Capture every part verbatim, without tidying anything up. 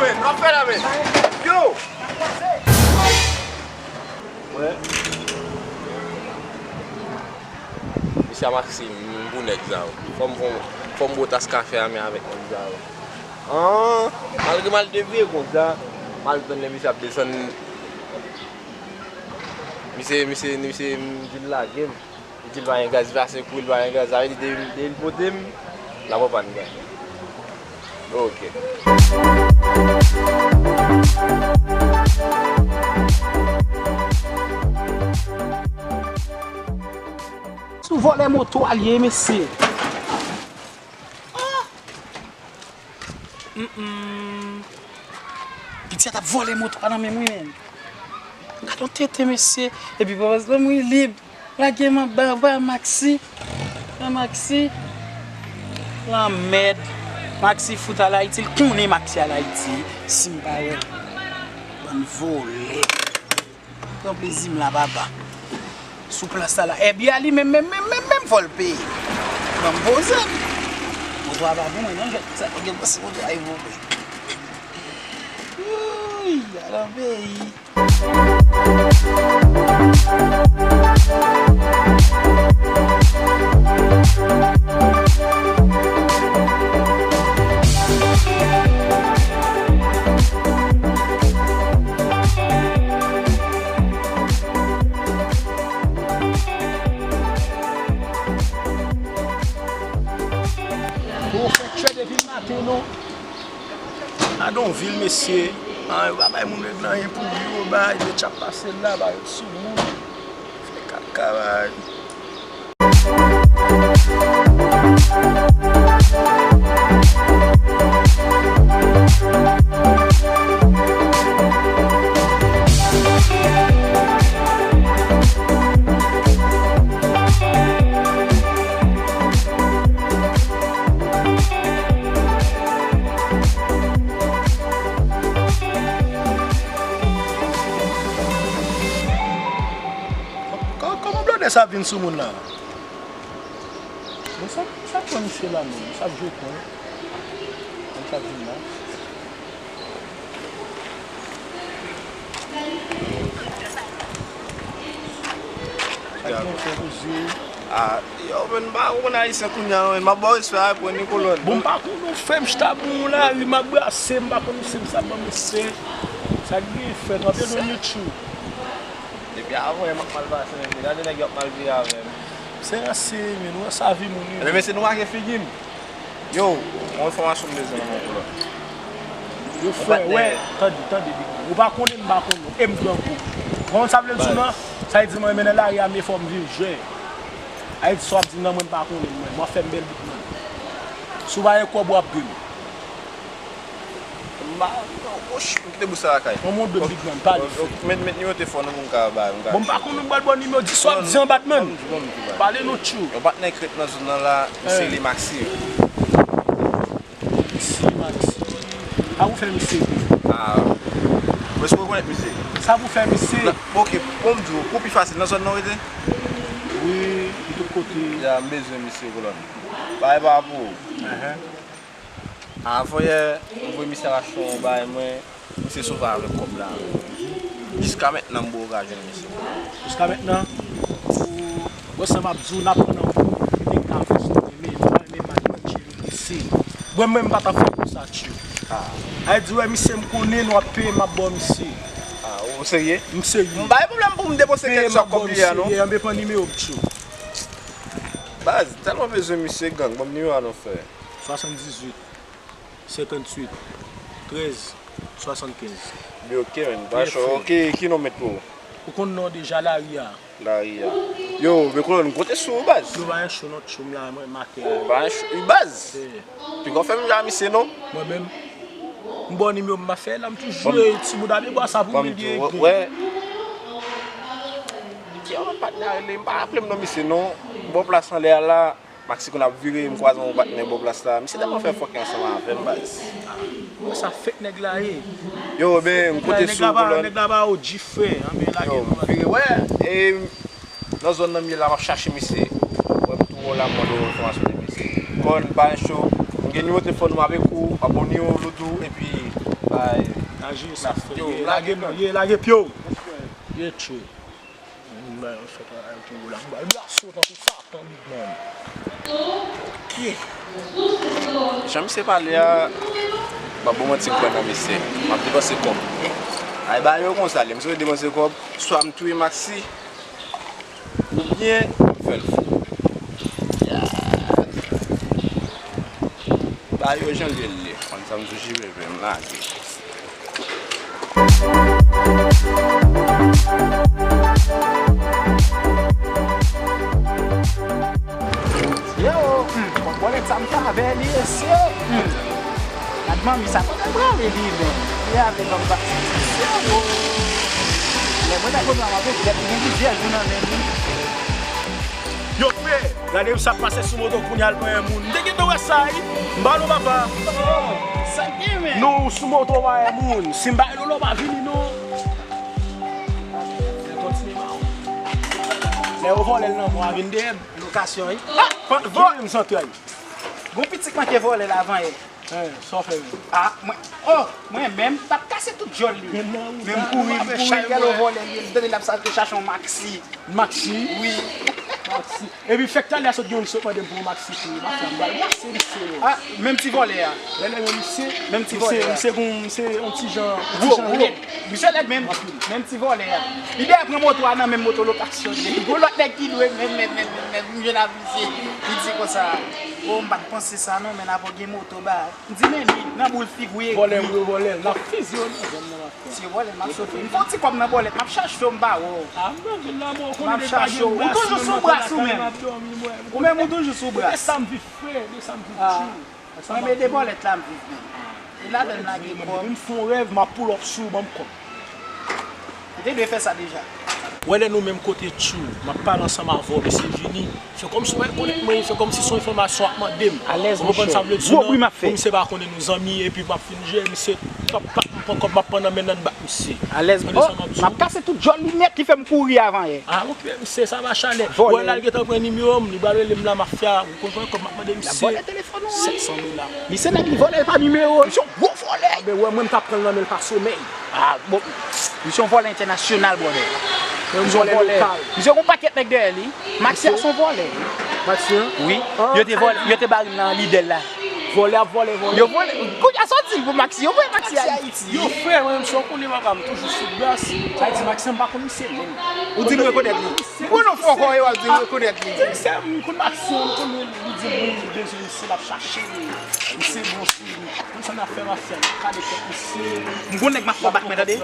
Men, w ap fè la, men. Yo! Mwen, mesye a Maxime, m pou nèg sa yo. Fò m, fò m, fò m bwè tas kafe a, men avèk nèg sa yo. An, malgre m al deviye konsa, m al tann lè misye ap desann. Misye, misye, misye, m di l lage m. Li di l pa gen gaz, li pase kou, li pa gen gaz. Sa vle di, depi, depi l pote m, l ap anpann gaz. Ok. Sou vòlè moto a l ye, mesye. Ah! Mm, mm. Piti a t ap vòlè moto a nan men m, wi, menm. Gad yon tete, mesye. Epi papa, m wi lib. Lage m anba, ba Maxi. Ba Maxi. Lanmèd. Maxi fout al Ayiti. L konnen Maxi al Ayiti. Si m pa wè l. Bann vòlè. Pran plezi m la, papa. Sou plas la la. Ebyen, li menm, menm, menm, menm, menm fò l peye. Ban m poze m. Moto a pa pou mwen, non, jwèt sa, nèg yo panse moto a e pou mwen. Wouy, al nan peyi. Ou fè tchè depi maten, non? Adonvil, mesye. Ah, yo pa bay moun règ nan anyen pou yo bay, yo tchap pase la, ba yo sou moun. Fè kaka, bay. Kò-, kòman blòdè sa ap vin sou moun la? Bon, sa, sa pran misye la menm? Sa ap jwe kwen? Konn sa ap vin la? Sa gen fè koze. Ah, yo, men m pa konn ayisyen kounye a, men m ap ba w respè a, pran ni kolòn. Bon, m pa konn ou fè m chita bon la, ri m ap brase, m pa konn ou se m sa ban mesye. Sa gen fè, nou ap jwenn YouTube. Depi avan yè m ap mal pase, men gade nèg yo ap mal viv avè m. Se ranse, men nou wè sa vi moun wi. Ebyen, mesye, nou make figi m. Yo, yon enfòmasyon m bezwen nan men w la. Yo, frè, wè, tande, tande, Big Man. Ou pa konnen m pa konnen w, e m grangou. Ou konprann sa m vle di w nan? Sa vle di mwen menm nan lari a, men fò m viv jwè. Sa vle di sa w ap di m nan, mwen m pa konnen l, mwen. Mwen fè m bèl Big Man. Si w pa gen kòb, w ap dwe m. M pa, non, woch, m kite bous sa lakay. Mwen, mwen dwe m Big Man, pale fè. Met, met nimewo telefòn ou pou m ka ba, m ka. Bon, m pa konn nou pral ba w nimewo, di sa w ap di an Batman. Pale nou tchou. Yon patnè k ret nan zòn nan la, misye rele Maxi. Misye Maxi. Sa pou fè misye? Ah, mwen si w rekonèt misye. Sa pou fè misye? Ok, bon, m di w, pou pi fasil, nan zòn nan w rete? Wi, m tout kote. Ya, m bezwen misye, kolòn. Bagay pa pou ou. Avan yè, m voye misye achte yon bagay mwen, misye sove avèk kòb la. Jiska mentnan, m poko ka jwenn misye. Jiska mentnan, ou, bon, sa m ap di w, n ap pran nan kou, li te ka fè sa w renmen, m pa renmen mal manje, li blese. Bon, mwen, m pa t ap fè konsa, tchou. Ah. Sa vle di, wè, misye, m konnen, nou ap peye, m ap ba w misye. Ah, ou serye? M serye. M pa gen pwoblèm pou m depoze kèk swa kòb li a, non. Peye, m ap ba w misye, anben pran nimewo m, tchou. Baz, m tèlman bezwen misye, gang, ban m nimewo a non, frè. Swasanndizuit, senkantuit, trèz, swasannkenz. Byen, ok, men, pa cho, ok, ki non m met pou ou? Ou konn non deja, Lari a. Lari a. Yo, men kolòn, m konte sou ou, baz. Yo, pa gen cho non, tchou, m la, mwen, m atè a. Pa gen cho, baz. Piga w fè m ja misye, non? Mwen menm, m ba w nimewo m, m ap fè la, m toujou jwe ti bout a byen bwa sa pou mwen gen. Wè. Ki yon lòt patnè a rele, m pa raple m non misye, non. M ba w plas anlè a la. Maxi konn ap vire, m kwaze yon patnè bò plas la. Misye tèlman fè fòkè ansanm avè m, baz. Mwen sa fèk nèg la ye. Yo, ben, m konte sou ou, kolòn. Nèg la pa O G, frè, anben lage nou. Yo, m vire, wè, e nan zòn nan m ye la, m ap chache misye. Wè, m tou wè w la, m mande w enfòmasyon de misye. Kolòn, pa gen cho. M gen nimewo telefòn ou avèk ou, m ap ba w nimewo Loudou, epi Bay. Aji sa fè. Yo, ye, lage lage non, ye, lage pye w. Ye tchou. M bay yon fè travay pou ou la. M bay blaso tankou Satan, big man. Ok. Jan misye pale a, m ap ba w manti, m kwè nan misye. M ap depanse kòb. Ay, ba yo konsa, lè misye depanse kòb, swa m touye Maxi, oubyen m fè l fou. Ba yo jan l ye, l ye. Konn sa m sou jire, m lage. Yo, hmm, bon, bòlèt sa m ta avè li, mesye. Hmm. Gad manmi sa, kote l prale li menm? Li avè manm Maxi, mesye, wo. Lè mwen ta konn manman avèk dèt, li gen plizyè jou nan men li. Yo, frè, gade sa k pase sou moto kounye a, l pran yon moun. M te gentan wè sa, wi. M ba nou, papa. Oh, sa k gen, men? Nou sou moto, w pa yon moun. Si m ba nou, w pa vini, non. Lè yo vòlè l nan mwa, vin dèyè m. Lokasyon, wi. Ah, pa vòlè m zantray. Gon pitit manke vòlè l avan yè. Hein, sa w fè menm? Ah, mwen, oh, mwen menm, m t ap kase tout djòl li. Men m kouri, m kouri, lè l vòlè li, m tande l ap sa, te chache yon Maxi. Maxi? Wi. Maxi. Epi fèk talè a sot gen yon sot mande m pou yon Maxi tou. M ap fè m bay Maxi, misye yo. Ah, menm ti vòlè a. Lè lè menm misye. Menm ti vòlè a. Misye gon, misye yon ti jan, yon ti jan lèd. Misye lèd menm. Menm ti vòlè a. Li dèyè pran moto a nan menm moto lokasyon li. Gon lòt nèg ki lwe menm, menm, menm, menm, menm, m jwenn avè misye. Li di konsa, oh, m pa t panse sa non, men n ap gen moto ba. M di, men li, nan boul figi w ye. Vòlè, wi, vòlè. N ap fiziye w nan zòn nan, m ap fè. Si yo vòlè, m ap sofe. M fè yon ti kòb nan bòlèt, m ap chache w, m pa wè w. Ah, m nan vil la, mwen, ou konnen deja gen bras, ou toujou sou bras ou menm. Ou menm, ou toujou sou bras. De sa m viv, frè, de sa m viv, tchou. Mwen, men de bòlèt la, m viv menm. E ladan m lage kòb. M fè yon rèv, m ap pull up sou ou, ban m kòb. Ou te dwe fè sa deja. Wè lè nou menm kote tchou, m ap pale ansanm avè w, mesye vini. Fè kòmsi w pa rekonèt mwen, fè kòmsi se yon enfòmasyon w ap mande m. Alèz, monchè. Ou konprann sa m vle di w, non? Pou misye pa konnen nou zanmi, epi m ap fin jwe, misye, pap, pap, m pran kòb, m ap pran nan men nan bat misye. Alèz, oh, m ap kase tout djòl li nèt, li fè m kouri avan yè. Ah, ok, misye, sa va chalè. Vòlè. Wè la, l gentan pran nimewo m, li pral rele m la, mafya, ou konn kòb m ap mande misye. L ap vòlè telefòn ou, wi. Sèt san dola. Misye nèg li vòlè, l pa nimewo, misye yon gwo vòlè. Ah, ben, wè, mwen, m ta pran l nan men l pa somèy. Ah, bon, misye yon vòlè entènasyonal, brother. Misye yon vòlè lokal. Misye gon pakèt nèg dèyè li. Maxi a se yon vòlè. Maxi, hein? Wi. Yo te vòlè, yo te bare m nan Lidl la. Vòlè ap vòlè, vòlè. Yo vòlè. Kounye a sa w di l pou Maxi? Yo voye Maxi Ayiti. Yo, frè, mwen menm, sa w konnen, papa, m toujou sou bras. Sa vle di, Maxi, m pa konn misye menm. Ou di m rekonèt li. M konn yon fòkò, yo ap di m rekonèt li. Se m konn Maxi, m konnen li di m wi, li bezwen misye, l ap chache li. Misye bon sou li. Konn sa n ap fè, mafya, n ap kale tèt misye. M gon nèg m ap fè w bat mwen, tande.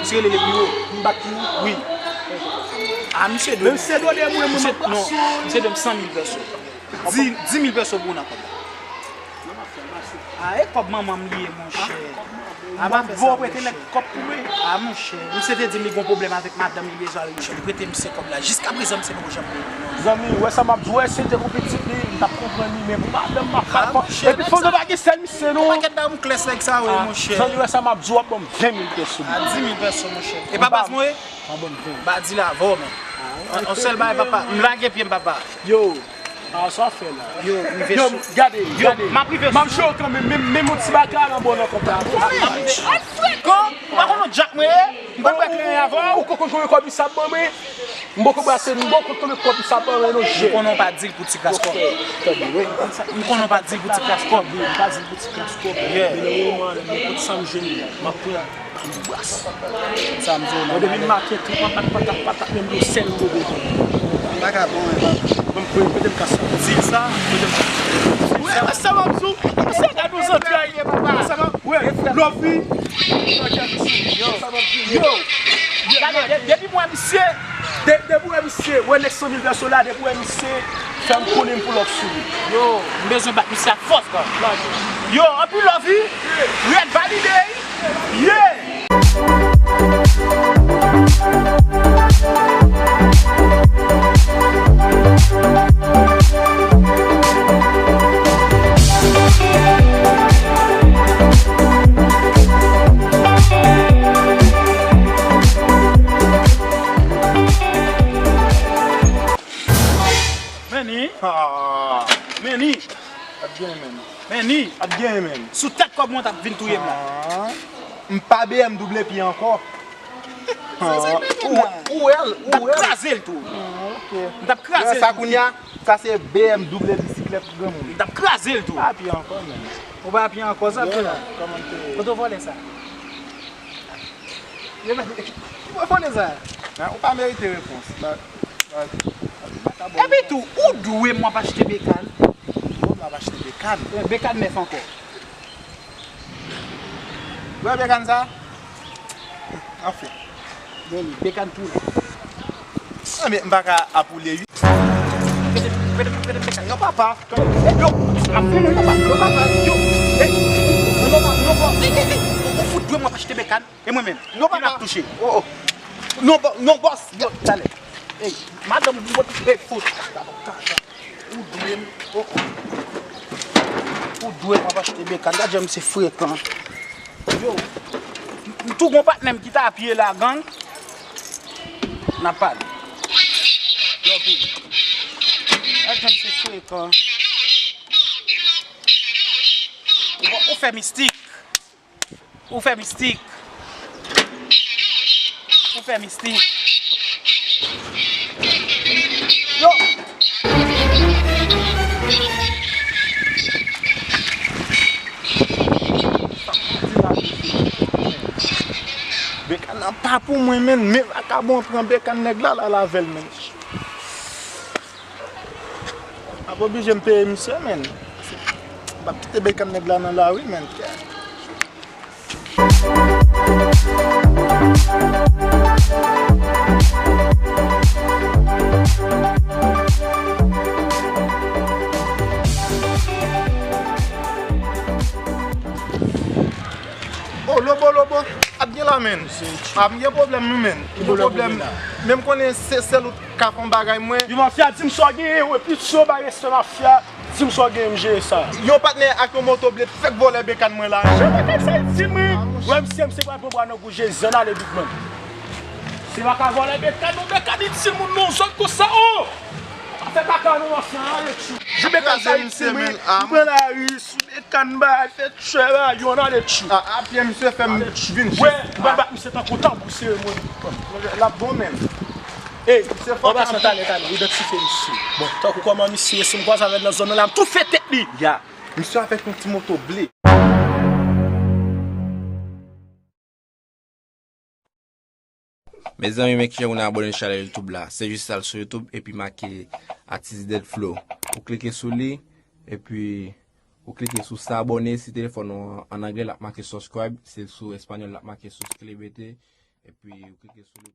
Misye rele Lepiwo. M bat pou ou? Wi. Ah, misye dwe. Misye dwe de mwen, mwen, misye, non, misye dwe m san mil pèso. Di, di mil pèso pou ou nan kòb la. Ah, e kòb manman m li ye, monchè. Ah, pa fè sa, monchè. Kòb pou mwen. Ah, monchè. Misye te di m li gon pwoblèm avèk madanm li, bezwen al rezoud. Prete misye kòb la. Jiskaprezan, misye poko janm peye m, non. Zanmi, ou wè sa m ap di w, wè, si l te gon pitit li, m t ap konprann li, men pou madanm m ap pale. Ah, monchè, epi fò nou pa gen sèl misye, non. Pa gen ba m kles nèg sa, wi, monchè. Zanmi, wè sa m ap di w, w ap ban m ven mil pèso. Ah, di mil pèso, monchè. E pa baz mwen ye? M ap ban m ven. Ba di la, vò, men. Yon sèl bagay, papa. M lage pye m, papa. Yo. Ah, sa w fè la? Yo, rive sou. Yo, gade, gade. M ap rive sou. M ap jwe w kanmenm, menm, menm yon ti bagay la, bon, nan kòb la. Al frekan, ou pa konn yon djak mwen ye? M konn bwè kleren avè w. Ou konn konbyen kòb misye ap ban mwen? M poko brase, m poko konn konbyen kòb misye ap ban mwen, non, jè. M konnen w pa di l pou ti kras kòb. Ok, tande, wi. M konnen w pa di l pou ti kras kòb. M pa di l pou ti kras kòb. Yeah. Men nan moman, nenpòt sa m jwenn, m ap pran. Bras. Sa m di w nan. Mwen depi maten, tout patat, patat, patat, menm yon sèl m poko pran. Vagabon, men. Ban m kote m ka sa. Di l sa. Kote m ka sa. Wi, sa m ap di w. Se gade yon zantray. Sa m ap, wi, Lovy. Yo. Yo. Gade, de-, depi m wè misye, de-, depi m wè misye, wè nèg san mil pèso la, depi m wè misye, fè m konnen m pull up sou li. Yo, m bezwen bat misye ak fòs, bro. Yo, anpil love, wi. Red valide. Yeah! Meni. Ah. Meni. Ap byen, meni. Annie, Ap genyen menm. Sou tèt kòb mwen w t ap vin touye m la. Ah, m pa B M W pye ankò. Sa se Ah, bebe ou la. ou wè l, M t ap ou wè l. Kraze l tou. Ah, ok. M t ap kraze Wè l sa tou. Kounye a, sa se B M W bisiklèt granmoun. M t ap kraze l tou. Pa pye ankò menm. Ou pa pye ankò sa fè la. Kòman te Kote w vòlè sa? Yo, mwen vòlè sa. Nan, ou pa merite repons. Ba- ba- Epi tou, ou dwe m w ap achte bekàn. Ou dwe m w ap achte bekàn. Bekàn nèf ankò. Ou wè bekàn sa? Anfen. Bon, bekàn tou la. Anben, m pa ka apoule wi. Pete, pete, pete bekàn. Yo, papa. Yo, ap fini, papa. Yo, papa. Yo, hey, yo, papa. Yo, papa. Hey, hey, hey. Ou fout dwe m w ap achte bekàn. E mwen menm. Non, Ki n ap papa. Touche. Oh, oh. Non, bo- non, bòs. Yo, talè. Hey, madanm, mwen te fout. Ou dwe m. Oh, oh. Ou dwe m w ap achte bekàn. Gad jan misye frekan. Yo, m tou gon patnè m ki ta pye la, gang. N ap pale. Yo, pi. Gad jan misye frekan. Ou, ou fè mistik. Ou fè mistik. Ou fè mistik. Yo! Bekàn nan pa pou mwen, menn. Men vakabon pran bekàn nèg la, la lavel, menn. Ap oblije m peye misye, menn. M p ap kite bekàn nèg la nan lari, menn. Oh, lobo, lobo, ap gen la, menn. Ap gen pwoblèm, wi, menn. Gen pwoblèm. Men m konnen se sèl ou k ka fè yon bagay, mwen. Yo, mafya, di m sa w genyen, wi, plis yo bay respè, mafya. Di m sa w genyen, m jere sa. Yon patnè ak yon moto ble fèk vòlè bekàn mwen la. Jan bagay sa itil, mwen. Wè, misye, misye pral pran bwa nan gou Jezi, ann ale doubman. Se pa ka vòlè bekàn, non, bekàn itil moun nan zòn konsa, oh! Pa fè kaka, non, mafya, ann ale tchou. Jan bekàn sa itil, mwen. M pran lari, sou bekàn, bay, fè tchè, bay, yo, ann ale tchou. A, a pye, misye fè m vin jis. Wè, m pral bat misye tankou tanbou seremoni. L ap bon, menm. Ey, an pasan, talè, talè, idantifye misye. Bon, tankou kòman misye ye, si m kwaze avè l nan zòn nan la, m toufe tèt li. Ya, misye avèk yon ti moto ble. Mezanmi, men kijan pou n abòne chanèl YouTube la. Se jis al sou YouTube epi make Atis Dead Flow. Ou klike sou li, epi ou klike sou sa abòne. Si telefòn ou an, an anglè, l ap make subscribe. Si l sou espanyòl, l ap make suscríbete. Epi ou klike sou li.